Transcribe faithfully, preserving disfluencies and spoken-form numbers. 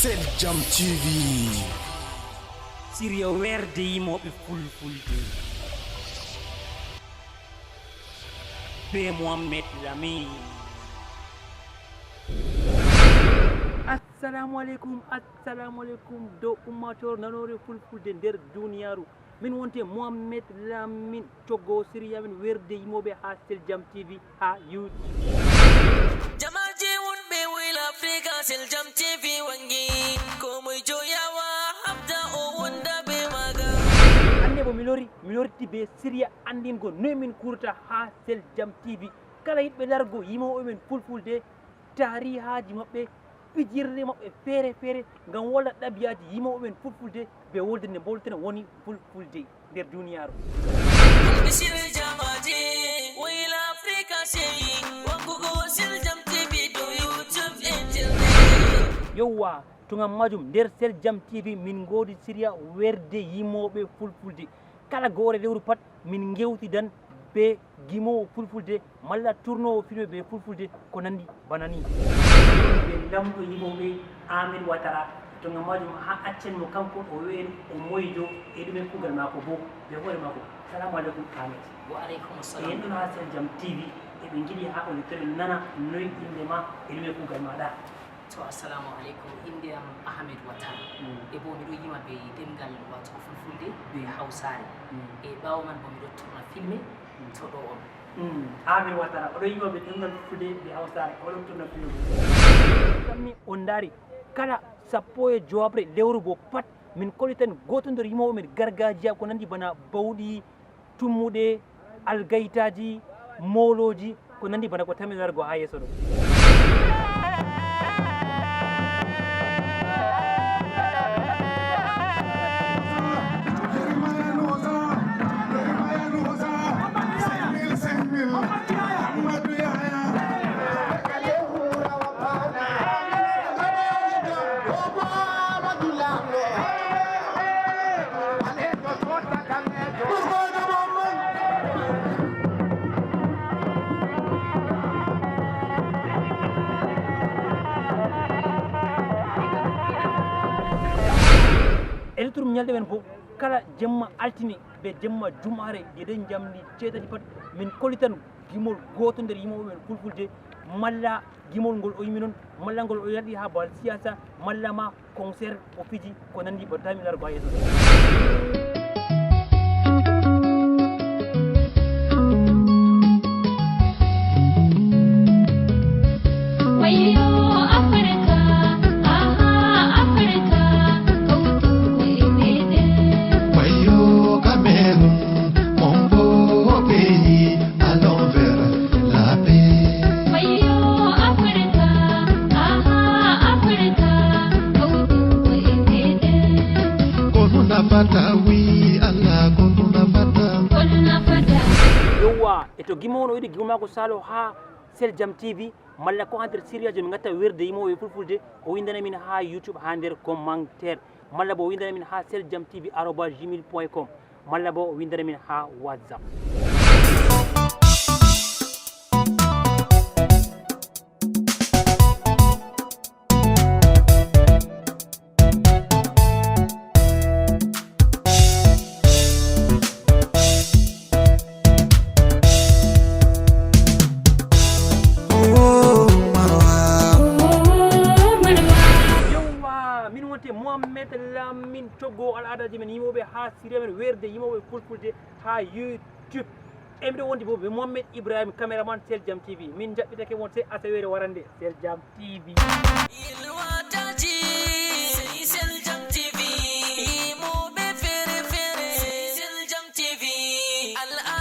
Seljam T V. Siriya weerde yimooɓe fulfulde. Be Mohammed Lamin. Assalamu aleykum, assalamu aleykum dow ummaatoore nanoore fulfulde nder duniyaaru. Min wonte Mohammed Lamin, toggo siriya men weerde yimooɓe haa Seljam T V haa YouTube. Jamaaji wonɓe Woyla Afrika, Seljam T V wangi. Ko moy joyawa habda o wonda be maaga. Hannde bo mi lori, mi lorti be siriya anndingo noy min kuurata haa Seljam T V. Kala yiɗɓe largo yimooɓe men fulfulde, taarihaaji maɓɓe, pijirle maɓɓe feere feere, ngam wolla ɗabi'aaji yimooɓe men fulfulde, be wolde nde mbolten woni fulfulde nder duniyaaru. Albishir jamaaji, Woyla Afrika sey, wangugo Seljam T V dow YouTube, internet. Yowwa, to ngam majum, nder Seljam T V min ngoodi siriya weerde yimooɓe fulfulde. Kala go'ore lewru pat, min ngewtidan be gimoowo fulfulde, malla turnoowo filme be fulfulde, ko nandi bana ni. Ɓe ndamɗo yimooɓe Ahmed Ouattara, to ngam majum haa accen mo kanko o wi'en o moyjo e ɗume kuugal maako bo be hoore maako. Salamu aleykum Ahmed. Wa aleykum assalam. En ɗon haa Seljam T V, e ɓe ngiɗi haa auditeur en nana noy innde ma e ɗume kuugal maaɗa. To, assalamu aleykum. Innde am Ahmed Ouattara. Mm. E bo miɗo yima be ɗemngal, wato, fulfulde be hawsaare. Mm. E ɓaawo man bo miɗo turna filme to ɗo on. Mm. Ahmed Ouattara, oɗo yima be ɗemngal fulfulde be hawsaare, oɗo turna filme. Sammi on ndaari, kala sappo e jowaɓre lewru bo pat, min kollitan gooto nder yimooɓe men gargajiya ko nandi bana bawɗi, tummuɗe, algaytaaji, moolooji, ko nandi bana ko tammi largo haa yeeso ɗo. E luttuɗum ñalɗe men fof, kala jemma altine be jemma jumaare, geden njamndi jeetati pat, min kollitan gimol gooto nder yimooɓe men fulfulde, malla gimol ngol o yimi noon, malla ngol o yaɗi haa babal siyasa, malla ma concert o fiji, ko nandi ba tammi largo haa yeeso. Wayo Afrika, aha Afrika, kawtu e meɗen. Wayo Cameroun, mon beau pays, allons vers la paix. Wayo Afrika, aha Afrika, kawtu e meɗen. Ko ɗum nafata, wi Allah, ko ɗum nafata. Ko ɗum nafata. Yowwa, e to gimoowo no yiɗi gimol maako saalo haa Seljam T V, malla ko haa nder siriya jomi ngatta weerde yimooɓe fulfulde, o windana min haa YouTube haa nder commentaire, malla bo o windana min haa seljam T V arobase gmail point com, malla bo o windana min haa WhatsApp. Yowwa, min wonte Mohammed Lamin, toggo al'aadaaji men yimooɓe haa siriya men weerde yimooɓe fulfulde haa YouTube. E miɗo wondi bo be Mohammed Ibrahim, caméraman Seljam T V. Min jaɓɓitake mon sey asaweere warande Seljam T V. Yelwataji, sey Seljam T V. Yimooɓe feere feere, sey Seljam T V. Al'aada